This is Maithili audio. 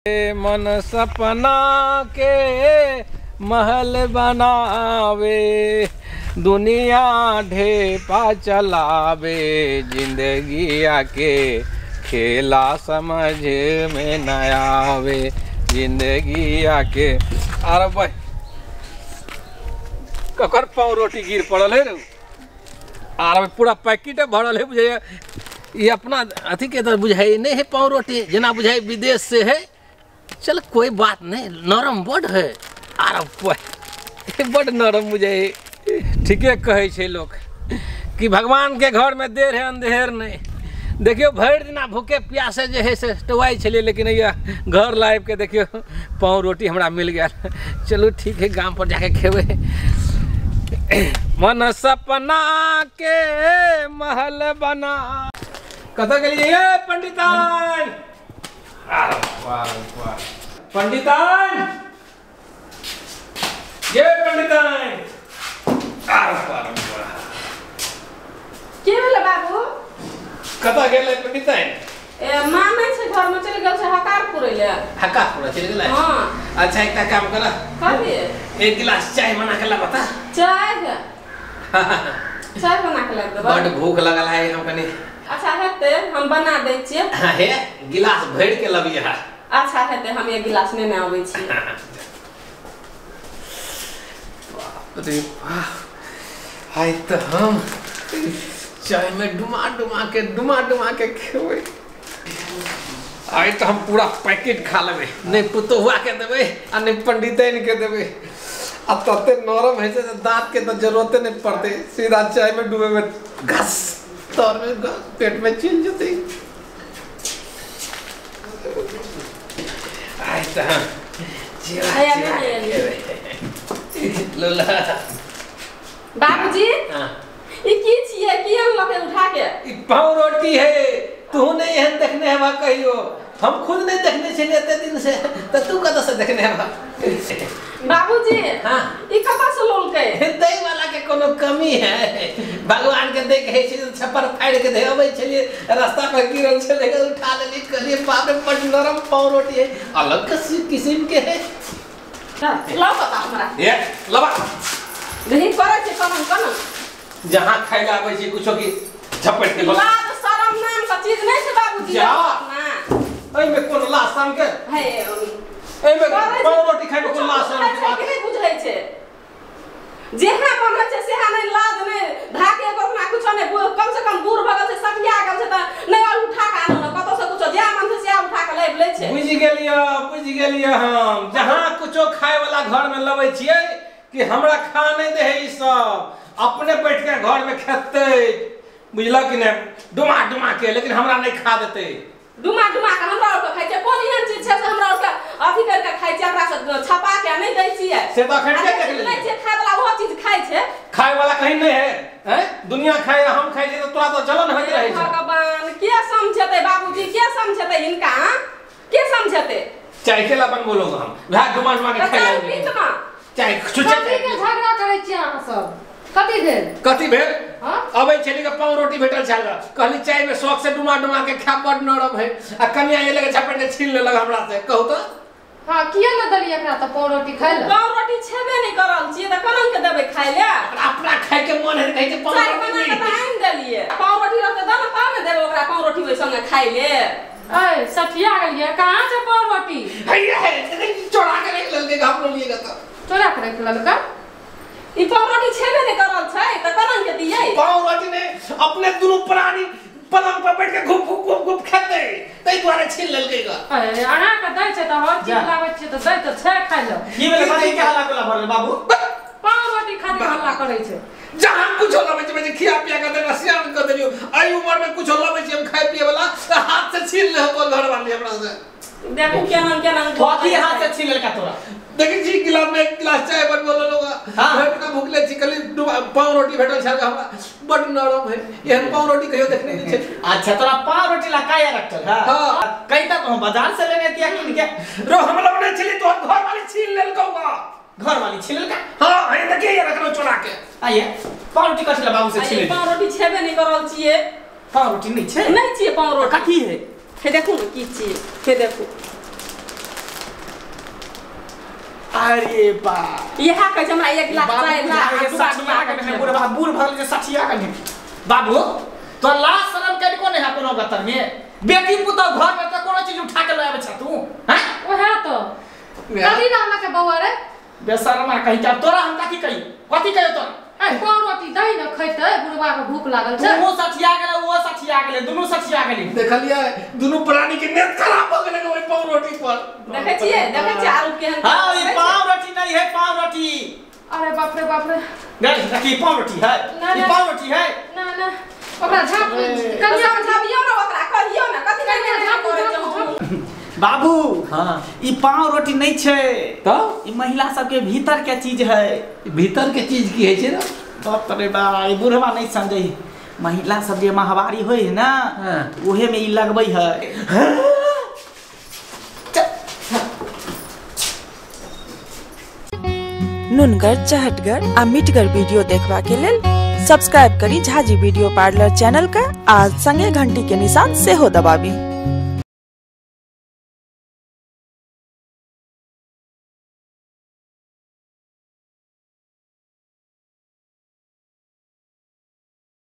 मन सपना के महल बनावे, दुनिया ढेपा चलावे, जिंदगी आके खेला समझ में न आवे, जिंदगी आके। अरे भाई ककर पाव रोटी गिर पड़ल है रे, आर पूरा पैकेट भरल है बुझाइए। ये अपना अथी के तो बुझाइए नहीं है पाव रोटी, जना बुझाइए विदेश से है। चल कोई बात नहीं, नरम बड है। अरे बड नरम बुझाइए। ठीके कहै छै लोग कि भगवान के घर में देर है अंधेर नहीं। देखियो भरि दिना भूखे प्यासे जे है से टोआइ छलियै, लेकिन ये घर लाइव के देखियो पाव रोटी हमरा मिल गया। चलू ठीक है, गाम पर जाके खेबै। मन सपना के महल बना। कतऽ गेलियै पंडितान? पंडितान, ये पंडितान, की भेलै बाबू? कतऽ गेलै पंडितान? ए माँ नहि छै घर में, चलि गेल छै हकार पुरै ले। हकार पुरै चलि गेलै? हां। अच्छा एकटा काम कर, कथी? एक गिलास चाय बना के ला बता। चाय? चाय बना के ला देबै? बड भूख लगल है हम कनी। अच्छा हेतै, हम बना दै छियै। हां हे, गिलास भरि के लबियै। अच्छा हेतै, हम एक गिलास नेने आबै छी। बाप रे बाप, आइ तऽ हम चाय में डुमा डुमा के खेबै। आइ तऽ हम पूरा पैकेट खा लेबै, नहि पुतोहुआ के देबै आ नहि पंडितैन के देबै। आ तते नरम होइ छै जे दाँत के तऽ जरूरते नहि पड़तै, सीधा चाय में डुबेबै, घस तर में घस पेट में चलि जेतै। आइ तऽ हम चिड़ा चिड़ा खेबै। लोला बाबूजी, ई की छियै? की अनलकै उठा के? ई पाव रोटी है। तू नहीं एहन देखने हेबा कहियो, हम खुद नहीं देखने छलियै एते दिन से, त तू कतऽ से देखने हेबा? बाबूजी हां, ई कतऽ से लोलकै? दै वाला के कोनो कमी है? भगवान के देख है छै छप्पर फाड़ि के दे अबै छलियै, रास्ता पर गिरल छलै, उठा लेली, कहलियै बाप रे बड नरम पाव रोटी है, अलग किस्म के है। लाओ बता हमरा। ये लबा नहीं करै छै कनन कनन। जहां खाइ ला आबै छै कुछो की झपट के लाज शरम नाम के चीज नहीं छै बाबूजी। जा एहिमे कोन लाज शरम के है? एहिमे पाव रोटी खाइ मे कोन लाज शरम के बात नहीं बुझै छै? जेहा बनै छै सेहा नहीं, लाज नहीं धाके एको कुछो नहीं। कम से कम बूढ़ भऽ गेल छै, सठिया गेल छै, तऽ नहीं और उठा के आनल कतौ से कुछो, जेहा मन छै सेहा उठा के लाबि लै छै। बुझि गेलियै, बुझि गेलियै हम। जहां कुछो खाय वाला घर में लबै छियै कि हमरा खा नहीं दे है ई सब, अपने बैठ के घर में खेतै, बुझलक कि नहीं, डुमा डुमा के, लेकिन हमरा नहीं खा देते। डुमा डुमा के हमरा और के खाइ छै? कोन एहन चीज छै से हमरा और के अथी कर के खाइ छै? हमरा से छपा के नहीं दै छियै। से तऽ अखन के देख लेलियै नहीं छै खाय वाला, ओहो चीज खाइ छै। खाय वाला कहीं नहीं है, हैं? दुनिया खाय हम खाइ छै तऽ तोरा तऽ जलन होइत रहै छै। भगवान के समझेतै बाबूजी, के समझेतै हिनका? के समझेतै? चाय के ला बनबो लोग हम वएह डुमा डुमा के खाइ ले। चाय छुछे कथी के झगड़ा करै छियै अहाँ सब? कथी भेल? कथी भेल? अबै छली के पाव रोटी भेटल छल, कहली चाय में शौक से डुमा डुमा के खा, बड नरम है, आ कनिया ये लगे झपट के छीन लेलक हमरा से। कहू तऽ हां, किया न देलियै एकरा तऽ पाव रोटी खाइ ले? पाव रोटी छेबे नहीं करल छियै तऽ कोना के देबै खाइ ले? अपना खाइ के मन है कहै छै पाव रोटी बना के तऽ आनि देलियै। पाव रोटी रहतै तऽ ने तब ने देबै ओकरा पाव रोटी ओहि संगे खाइ ले। ऐ सठिया गेलियै, कहाँ छै पाव रोटी? हैया है, चोरा के रख लेलकै, हम लेलियै तऽ चोरा के रख लेलकै। ई पाव रोटी छेबे नहीं करल छै तऽ कोना के दियै? पाव रोटी ने अपने दुनू प्राणी पलंग पर बैठ के घुप घुप घुप घुप खेतै, तै दुआरे छीन लेलकै ग। अरे अहाँ के दै छै तऽ हर चीज लाबै छियै तऽ दै तऽ छै खाइ ले। की भेलै बाबू? के हल्ला कोला भरल बाबू? पाव रोटी खातिर हल्ला करै छै। जहां कुछो लबै छै जे खिया पिया के देना सियान क देलियो, एहि उम्र में कुछो लबै छै हम खाय पिए वाला तऽ हाथ से छीन ले तोर घर वाली हमरा से। देखू केना केना कथी हाथ से छीन लेलका तोरा? देखै छी गिलास में एक गिलास चाय बनबो लेलहुँ। हां, भरि दिना भुखले छी, कहली पाव रोटी भेटल छल हमरा, बड नरम है, एहन पाव रोटी कहियो देखने नहि छै। अच्छा तोरा पाव रोटी ला काया रखल है? हां। कहिता तो हम बाजार से लेने तिया किन के। रो हम लौने छली तोहर घर वाली छीन लेलकौ गा। घर वाली छीन लेलका? हां, हे देखिए ये रखलो चोरा के। आइए पाव रोटी कथी ला बाबू से छीन ले? पाव रोटी छेबे नहीं करल छियै। पाव रोटी नहीं छै? नहीं छियै पाव रोटी। कथी है? हे देखू ने की छियै, हे देखू। अरे बा इएह कहै छै हमरा 1 लाख चाय ला बाबू सठिया के नहीं बुढ़वा बूढ़ भल जे सठिया के नहीं बाबू तो लाज शरम के को नहीं है कोनो गतर में बेटी पुतोह घर में त कोनो चीज उठा के ले आबै छ तू हैं ओहे तो कथी नाम लके बौआ रे बेशर्मा कहि के तोरा हम कथी कही कथी कहियो तोरा पाव रोटी दही न खैतै बुढ़वा के भूख लागल छै तू सठिया गेलै वो सठिया गेलै दुनू सठिया गेलै देखलियै दुनू प्राणी के नेत खराब भ गेलै ओहि पाव रोटी पर। देखै छियै देखै छियै आलू केहन। हां ई पाव रोटी नहीं है पाव रोटी। अरे बाप रे बाप रे। नहीं रखी पाव रोटी है ई पाव रोटी है। ना ना ओकरा झाप कनिया झापियौ ना ओकरा कहियौ ना कथि कनिया झापू। बाबू हां ई पाव रोटी नहीं छै त ई महिला सब के भीतर के चीज है। भीतर के चीज की है छै ना? बाप रे बा ई बुढ़वा नहीं समझै महिला सब जे माहवारी होय है ना ओहे में ई लगबै है। नुनगर चहटगर आ मिठगर वीडियो देखबा के लेल सब्सक्राइब करी झाजी वीडियो पार्लर चैनल का आ संगे घंटी के निशान सेहो दबाबी।